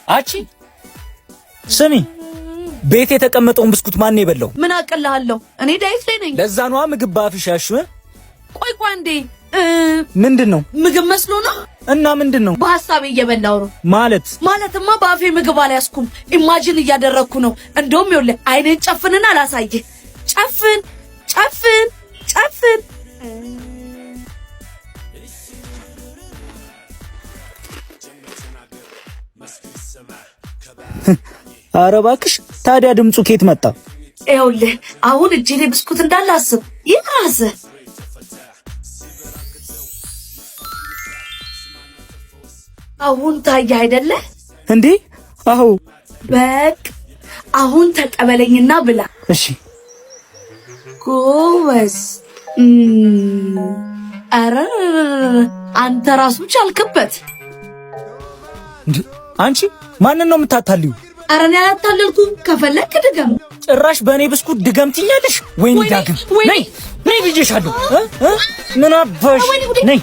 አቺ ስሚ፣ ቤት የተቀመጠውን ብስኩት ማን የበላው? ምን አቅልሃለሁ? እኔ diet ላይ ነኝ። ለዛ ነዋ ምግብ ባፍሽ ያልሽው። ቆይ ቆይ እንዴ፣ ምንድን ነው? ምግብ መስሎ ነው። እና ምንድን ነው? በሀሳቤ እየበላው ነው። ማለት? ማለትማ በአፌ ምግብ አልያዝኩም፣ imagine እያደረግኩ ነው። እንደውም ይኸውልህ፣ አይኔን ጨፍንና አላሳይህ። ጨፍን፣ ጨፍን፣ ጨፍን። ኧረ እባክሽ፣ ታዲያ ድምፁ ኬት መጣ? ይኸውልህ፣ አሁን እጄ ላይ ብስኩት እንዳለ አስብ። ይህ ራስህ። አሁን ታየ አይደለ? እንዴ አዎ። በቅ አሁን ተቀበለኝና ብላ። እሺ። ጎበዝ። ኧረ አንተ ራሱ ቻልክበት። እንዴ አንቺ ማንን ነው የምታታልዩ? ኧረ እኔ አላታለልኩም። ከፈለክ ድገም። ጭራሽ በእኔ ብስኩት ድገም ትኛለሽ? ወይኔ ዳግም ነይ ነይ ብዬሻለሁ። እ እ ምን አባሽ ነይ።